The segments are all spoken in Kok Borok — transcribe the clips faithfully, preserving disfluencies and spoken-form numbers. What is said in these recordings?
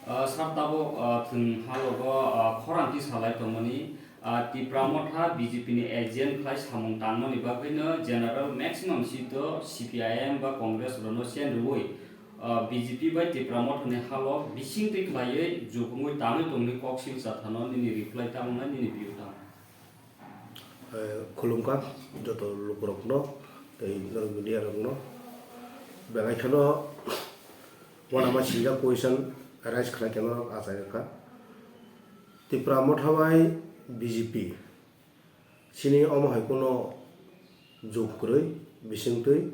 Ah, sir, tabuk, ah, thwng halogo, ah, khorang tisa lai tongmani, ah, Tipra Motha B J P ni agent khlai samung tangmani bagwino general maximum seat o C P I M ba Congress rokno chen rwui, ah, B J P bai Tipra Motha ni halo bisingtwi khlaiwi jukungwi tangwi tongni kok sil chathano nini reply tamo wngnai, nini view tamo? Eh, khulumkha joto lukurokno tei norok media rokno. Belai kheno uanama sinjak question arise khlai khe norok achai rwkha. Tipra Motha bai B J P chini omo hai kheno jug kwrwi bisingtwi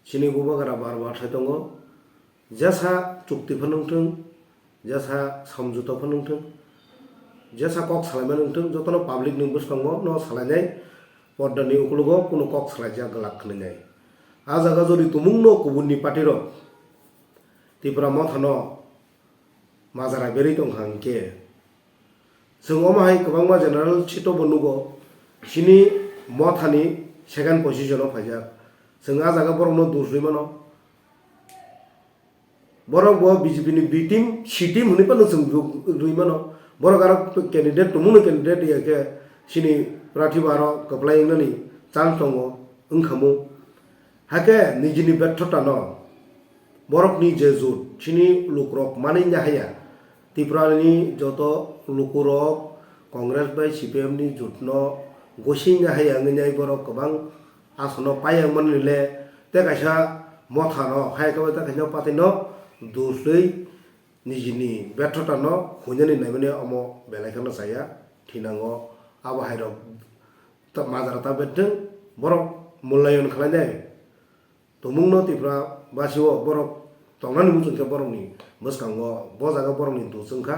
chini bubagra bar bar thai tongo. Jesa chukti phano wngthung, jesa samjwta phano wngthung, jesa kok salaimani wngthung, jotono public ni bwskango no salainai, porda ni ukologo kunu kok salaijak glak khwlainai. A jaga jodi tumungno kubun ni party rok Tipra Motha no majra berwi tongkha hwnkhe, chwng omo hai kwbangma general seat o bo nugo, chini Motha ni second position o phaijak, chwng a jaga borok no duswi mano. Borok bo B J P ni B team, C team hwnwi phano chwng rw-, rwi mano. Borok aro candidate, tumungno candidate ya khe chini prarthi bo aro kwplai wngnani chance tongo, wngkha mu. Hakhe nijini betho tano borokni je jut, chini lukurok manwi ya haya. Tripura ni joto lukurok Congress bai C P M ni jut no gosing ya haya wngwi nai borok kwbang aswk no pai yang mani le, tei kaisa Motha no hai khe bai tei kaisa party no duswi nijini betho tano huinani naimani omo belai kheno chaya thinango. Abo hai rok ta-, majra ta betwng borok mulayon khlainai. Tumungno Tripura basio borok tongnani muchung khe borokni bwskango, bo jaga borokni dos wngkha,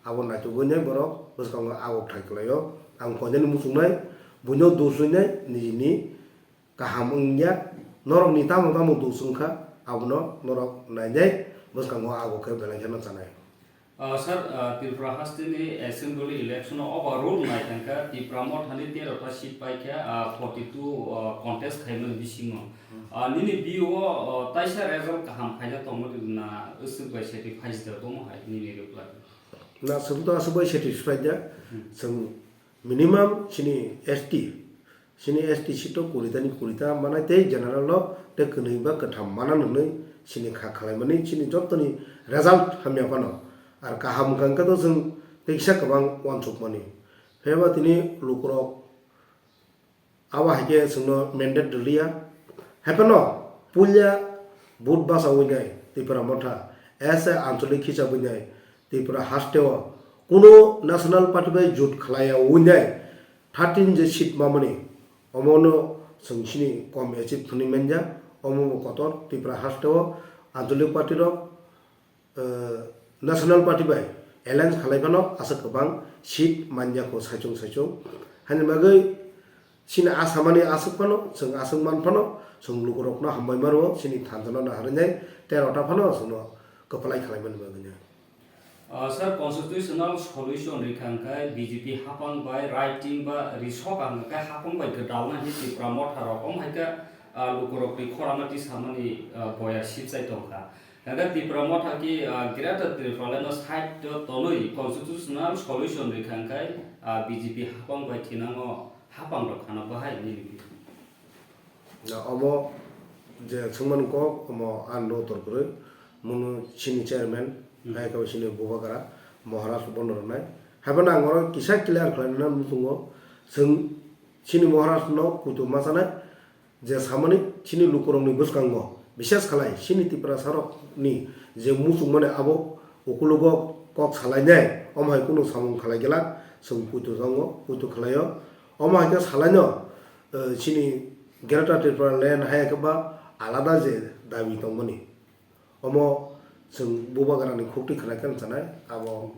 abo naitugwi nai borok bwskango agok thai kwlaio. Ang koinani muchungnai, buino dos rinai nijini kaham wngya, norokni tamo tamo dos wngkha, abono norok nainai bwskango agok khe belai kheno chanai. Ah, sir, ah, Tripura hasteni assembly election o overall nai thangkha, Tipra Mothani tero ta seat paikha, ah, forty two, ah, contest khaimani bisingo. Hmm. Ah, nini view o, ah, taisa result kaham khaina tongmani na, aswk bai satisfied da tongmo hai nini reply? Na, chwng to aswk bai satisfied da. Hmm. Chwng minimum chini S T, chini S T seat o kurita ni kurita manai tei general o tei kwnwi ba kwtham mana nwnwi chini kha khwlaimani chini jottoni result hamya phano. Ar kaham wngkha hwnkhe to chwng tei kisa kwbang uansukmani. Phiya ba tini lukurok abo hai khe chwngno mandate rwliya. Hai phano puila vote bachawi nai Tipra Motha, S A anchalik hisabwi nai Tripura haste o kuno national party bai jut khlaiyawi nai thirteen je seat mamani, omono chwng chini kom achieve thwngwi manya, omo bo kotor Tripura haste o anchalik party rok, eh, national party bai alliance khalai phano aswk kwbang seat manya kho saichung saichung. Hani bagwi chini asamani aswk phano, chwng aswk man phano, chwng lukurokno hambai maro, chini thansa no naharwi nai, tei rota phano chwngno kwplai khlai mani bagwi nai. Ah, sir, constitutional solution rikha hwnkhe B J P hapang bai right team ba risok ang hwnkhe hapang bai gwdalna hinwi Tipra Motha rok, om hai khe, ah, lukurok twi khorangma tisamani, ah, boya sipsai tongkha. Hwnkhe Tipra Motha ki, ah, Greater Tipraland no side o tonwi constitutional solution rikha hwnkhe, ah, B J P hapang bai thinango hapang rok khana bahai nini Na omo je swngmani kok, omo ang no utor kwrwi. Munu chini chairman, hmm, hai khe chini bubagra, Maharaj bono rwnai. Hai phano ang oro kisa clear khlaina muchungo, chwng chini Maharaj no kuitu ma chanai, je samani chini lukurokni bwskango, bises khalai chini Tiprasa rokni je muchungmani abo ukulugo kok salainai, omo hai kunu samung khalai glak, chwng kuitu tongo, kuitu khlaio. Omo hai khe salaino, eh, chini Greater Tripura Land hai khe ba alada je dabi tongmani. Omo chwng bubagrani khukti khwlai khe chanai, abo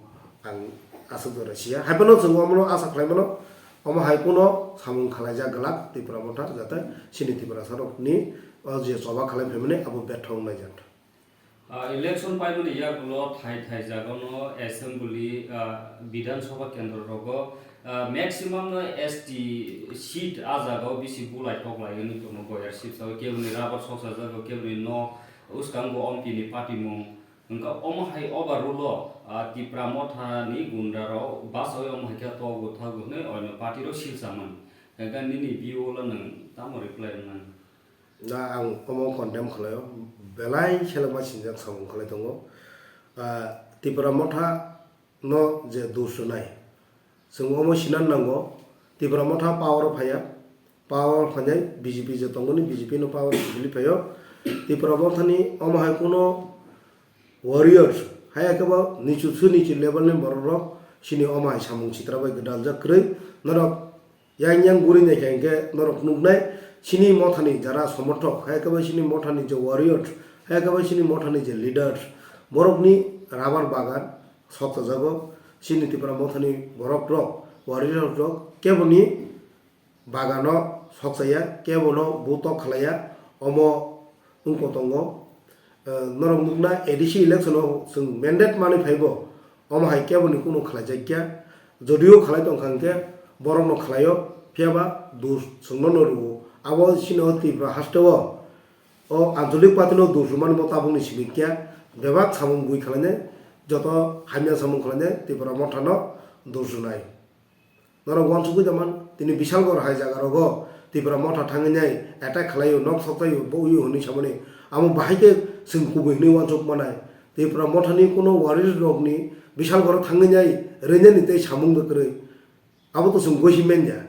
ang aswk jora sia. Hai phano chwng omono asa khlai mano, omo hai kuno samung khlaijak glak Tipra Motha, jate chini Tiprasa rokni o je choba khlai phaimani abo bethok naijak. Ah, election paimani yagulo thai thai jagano assembly, ah, Bidhan Sabha kendro rogo, ah, maximum no S T seat a jagao bisi bulai toklai wngwi tongo, boyar sipsao keboni rubber soksa jago, keboni no uskango ompi ni patimung, Wngkha omo hai overall o, ah, Tipra Motha ni gunda rok bachaui omo hai khe togo thago hwnwi oino party rok silsa mani. Hwnkhe nini view o nwng tamo reply rwnani? Na ang omo condemn khlaio, belai selengma sinjak samung khlai tongo. Ah, Tipra Motha no je dos rwnai, chwng omo sinan nango, Tipra Motha power o phaiya, power phainai B J P je tongmani B J P no power o philip phaio. Tipra Motha ni omo hai kuno warriors, hai khe bo nichu su nichu level ni borok rok chini omo hai samung sitra bai gwdaljak kwrwi. Norok yang yang guri nai khe hwnkhe norok nuknai chini Motha ni jara somorthok, hai khe bo chini Motha ni je warriors, hai khe bo chini Motha ni je leaders, borok ni rubber bagan sokchajago. Chini Tipra Motha ni borok rok, warriors rok kebo ni bagano sokchaya, kebo no butok khlaiya, omo wngkha tongo. Eh, norok nukna A D C election o chwng mandate manwi phaibo, omo hai kebo ni kunu khlaijakya. Jodio khlai tongkha hwnkhe borok no khlaio, phiyaba dos chwngno no rwo. Abo chini o Tripura haste o, o Anchalik party no dos rwmani bo tabuk ni simi kya, bebak samung bui khlainai, joto hamya samung khlainai Tipra Motha no dos rwnai. Norok uansukgwi tongmani, tini Bishalgarh hai jaga rogo Tipra Motha thangwi nai attack khlaio, nok soktaio, bo uio hwnwi samani. Amo bahai khe chwng kubui hwnwi uansuk manai. Tipra Motha ni kuno warriors rokni Bishalgarh thangwi nai rwnani tei samung bai kwrwi. Abo to chwng gosi manya.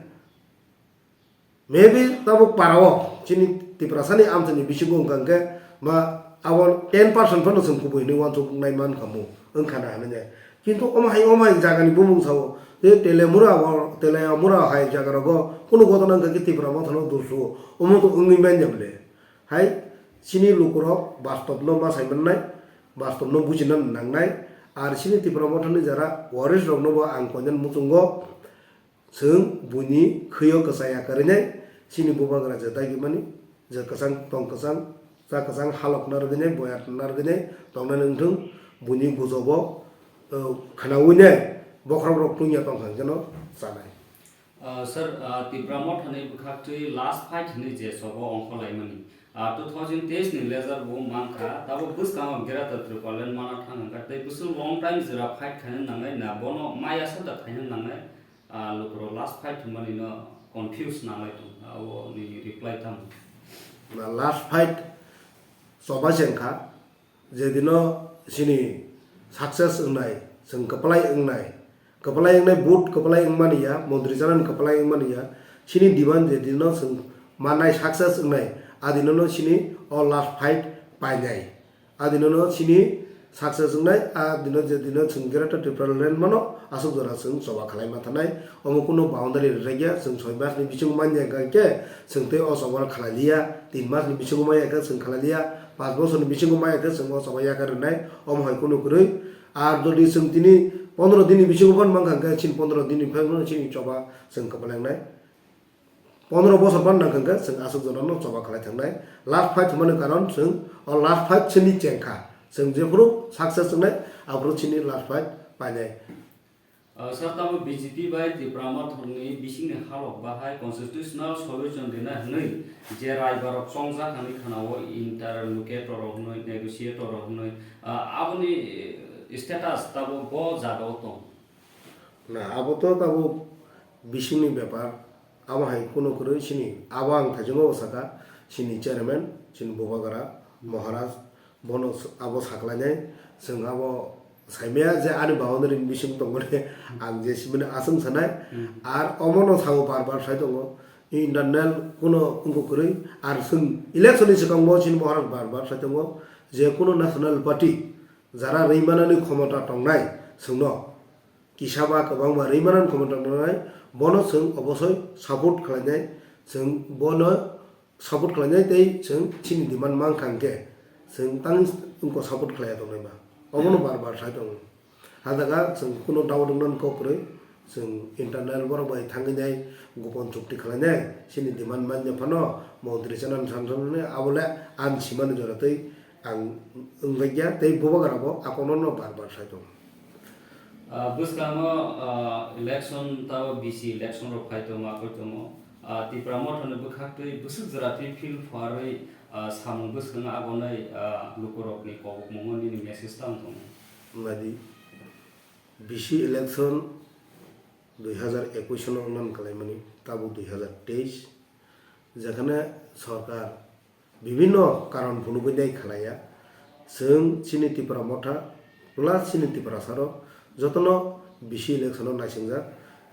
Maybe tabuk parao chini Tiprasani amchaini bisingo wngkha hwnkhe ma abo ten percent phano chwng kubui hwnwi uansuknai mankha mu, wngkha na hinwi. Kintu omo hai, omo hai jagani bumung sao, tei Telemura o, Telemura hai jagarogo kunu gotona wngkha khe Tipra Mothano dos rwo, omo to wngwi manya bwle. Hai chini lukurok bastobno ma sai mannai, bastobno bujina nangnai, ar chini Tipra Mothani jara warriors roknobo ang koinani muchungo. Chwng buini khwio kwchaya kwrwinai chini bubagra je dagimani, je kwchang tong kwchang, cha kwchang halok narwgwinai, boyar narwgwinai tongnani wngthung, buini gujobo, uh, khwnawinai bokhorokrok tungya tongkha hwnkhe no chanai. Uh, sir, uh, Tipra Mothani bwkhaktwi last fight hwnwi je chobo ongkhorlaimani, uh, two thousand teis ni laser bo mankha, tabuk bwskango Greater Tipraland mana thang hwnkha, tei bwswk long time jora fight khaina nangnai na, bono maya sota khaina nangnai. Ah, lukurok last fight hwnmani no confuse nanglai tong, abo ni reply tamo? Na last fight choba se wngkha, je dino chini success wngnai, chwng kwplai wngnai, kwplai wngnai, vote kwplai wngmani ya, montri chanani kwplai wngmani ya, chini demand je dino chwng mannai success wngnai, a dino no chini o last fight painai. A dino no chini success wngnai, a dino je dino chwng Greater Tipraland mano, aswk jora chwng choba khlai ma thanai. Omo kuno boundary rijak ya, chwng soi mas ni bisingo man ya hwnkha khe, chwng tei o choba khlai liya, tin mas ni bisingo man ya khe chwng khlai liya, panch bosor ni bisingo man ya khe chwng o choba yakar rwnai, omo hai kuno kwrwi. Ar jodi chwng tini pondro din ni bisingo phano mankha hwnkhe, chini pondro din ni phano chini choba chwng kwplai wngnai. Pondro bosor phano nang hwnkhe chwng aswk jora no choba khlai thangnai. Last fight hwnmani karon chwng o last fight chini chengkha. Chwng jephuru success wngnai, aphuru chini last fight painai. Uh, sir, tamo B J P bai Tipra Mothani bisingni halok bahai constitutional solution rina hwnwi je raibarok chongjak hwnwi khana-o, interlocutor rok hwnwi, negotiator rok hwnwi, uh, aboni status tabo bo jaga-o tong? Na, abo to tabuk bisingni bepar, abo hai kunu kwrwi sini. Abo ang thaichungo saka, sini chairman, sini bubagra, Maharaj, bono s-, abo saklainai, chwng abo saimaya je ani boundary ni bising tongmani, ang je simini aswng sanai, Hmm. Ar omono sao bar bar sai tongo, internal kuno wngkha kwrwi, ar chwng election ni swkango sini Maharaj bar bar sai tongo, je kuno national party, jara rwi manani khomota tongnai, chwngno. Kisa ba kwbangma rwi manani khomota tongnai, bono chwng obosoi support khlainai, chwng bono support khlainai tei chwng chini demand mankha hwnkhe chwng tang wngkha support khlaiya tongnai ba. Obono bar bar sai tongo. Hajaga chwng kuno doubt wngna kok kwrwi, chwng internal borok bai thangwi nai gopon chukti khlainai, chini demand manya phano montri chana sansanani abole ang simani jora tei ang wngbaikya tei bubagra bo akono no bar bar sai tongo. Ah, bwskango, ah, election tao B C election rok phai tongo, akhoi tongo. Ah, Tipra Mothani bwkhaktwi bwswk jora twi field phuarwi, Ah, samung bwskango abonai, ah, lukurokni kobokmungo nini message tamo tongo? Nadi, bisi election dui hazar ekush no wngmani kalaimani, tabuk dui hazar teis, jekhane sorkar bibhinno karon phunugwi dai khalaiya. Chwng chini Tipra Motha plus chini Tiprasarok jotono bisi election o naisingjak.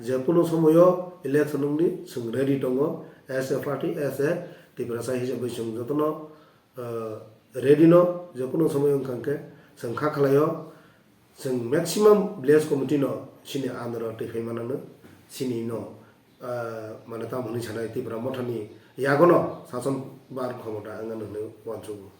Je kunu somoyo election wngdi chwng ready tongo, as a party, as a Tiprasa hisabwi chwng jotono, uh, ready no, je kunu somoyo wngkha hwnkhe chwng kha khlaio. Chwng maximum village committee no chini andro twi phai manano, chini no, ah, mane tamo hwnwi sanai Tipra Mothani yagono sason bar khomota wngmano hwnwi uansugo.